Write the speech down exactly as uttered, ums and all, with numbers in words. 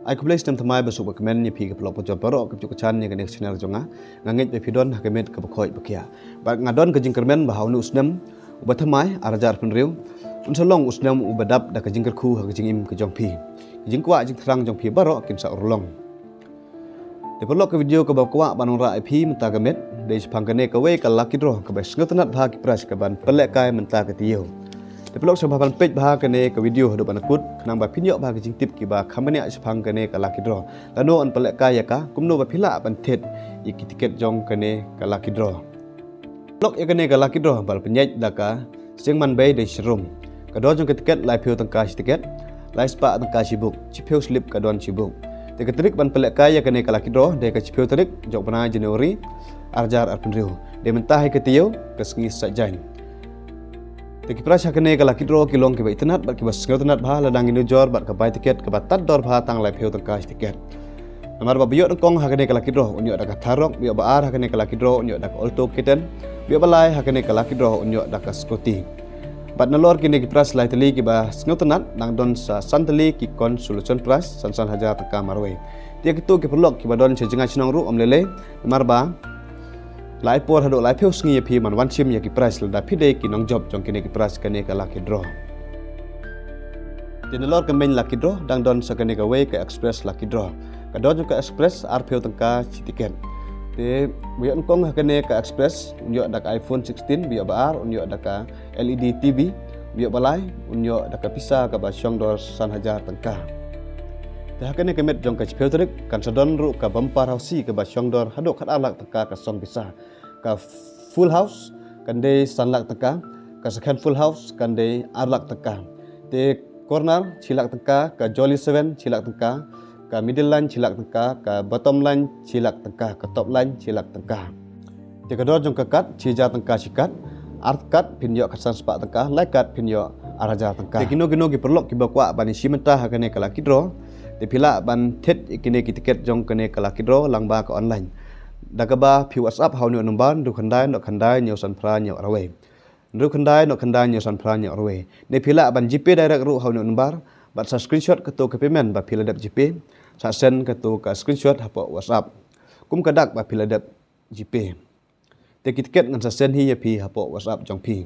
Ai khublei snem thymmai ba suk ba kmen ïa phi ki paralok parajor baroh kiba ju kyrshan ïa kane ka channel jong nga. Nga ngeit ba phi don ha ka met kaba khoit ba khiah. Bad nga don ka jingkyrmen ba ha une u snem uba thymmai ar hajar arphew hynriew un sa long u snem uba dap da ka jingkyrkhu ha ka jingim ka jong phi. Ka jingkwah jingthrang jong phi baroh kin sa urlong. Te paralok, ka video kaba kwah ban wanrah ïa phi mynta ka miet dei shaphang kane kawei ka lucky draw kaba sngewtynnat bha ki prize kaban pynlehkai mynta ka taïew. Te paralok, sngewbha ban peit bha kane ka video haduh ban kut khnang ba phin ïoh bha ki jingtip kiba kham bniah shaphang kane ka lucky draw. Lano yn pynlehkai ïa ka, kumno ba phi lah ban thied ïa ki tiket jong kane ka lucky draw. Paralok, ïa kane ka lucky draw ba la pynïaid da ka Seng Man Bei dei shi rum. Ka dor jong ka tiket laiphew tyngka shi tiket, laispah tyngka shi buk, shiphew slip ka don shi buk. Te ka tarik ban pynlehkai ïa kane ka lucky draw dei ka shiphew tarik jong u bnai January ar hajar arphew hynriew. Dei mynta hi ka taïew, ka sngi Saitjaiñ. Te ki prize ha kane ka lucky draw ki long kiba itynnat bad kiba sngewtynnat bha lada ngin nujor bad ka bai tiket kaba tad dor bha tang laiphew tyngka shi tiket. Namar ba ba ïoh nyngkong ha kane ka lucky draw un ïoh da ka Tharroc, ba ïoh ba ar ha kane ka lucky draw un ïoh da ka Alto K ten, ba ïoh ba lai ha kane ka lucky draw un ïoh da ka scooty. Bad nalor kine ki prize lai tylli kiba sngewtynnat, dang don sa san tylli ki consolation prize san san hajar tyngka marwei. Te kito ki paralok kiba don sha jngai shnong ruh ym lei lei, namar ba lai por haduh laiphew sngi ïa phi ban wan shim ïa ki prize lada phi dei ki nongjop jong kine ki prize kane ka lucky draw. Te nalor ka main lucky draw dang don sa kane kawei ka express lucky draw. Ka dor jong ka express arphew tyngka shi tiket. Te ba ïoh nyngkong ha kane ka express un ïoh da ka iPhone sixteen, ba ïoh ba ar un ïoh da ka L E D T V, ba ïoh ba lai un ïoh da ka pisa kaba shong dor san hajar tyngka. Te ha kane ka miet jong ka shiphew tarik kan sa don ruh ka bumper housie kaba shong dor haduh khatar lak tyngka ka song pisa. Ka full house kan dei san lak tyngka, ka second full house kan dei ar lak tyngka. Te corner shi lak tyngka, ka jolly seven shi lak tyngka, ka middle line shi lak tyngka, ka bottom line shi lak tyngka, ka top line shi lak tyngka. Te ka dor jong ka kat shi hajar tyngka shi kat, ar kat phin ïoh khatsan spah tyngka, lai kat phin ïoh ar hajar tyngka. Te kino kino ki paralok kiba kwah ban ïashim bynta ha kane ka lucky draw, te phi lah ban thied ïa kine ki tiket jong kane ka lucky draw lyngba ka online. Da kaba phi WhatsApp ha une u number hynriew khyndai hynriew khyndai hynñiew san phra hynñiew arwei. Hynriew khyndai hynriew khyndai hynñiew san phra hynñiew arwei. Ne phi lah ban GPay direct ruh ha une u number bad sa screenshot kato ka payment ba phi la dep GPay, sa send kato ka screenshot hapoh WhatsApp kum ka dak ba phi la dep GPay. Te ki tiket ngan sa send hi ïa phi hapoh WhatsApp jong phi.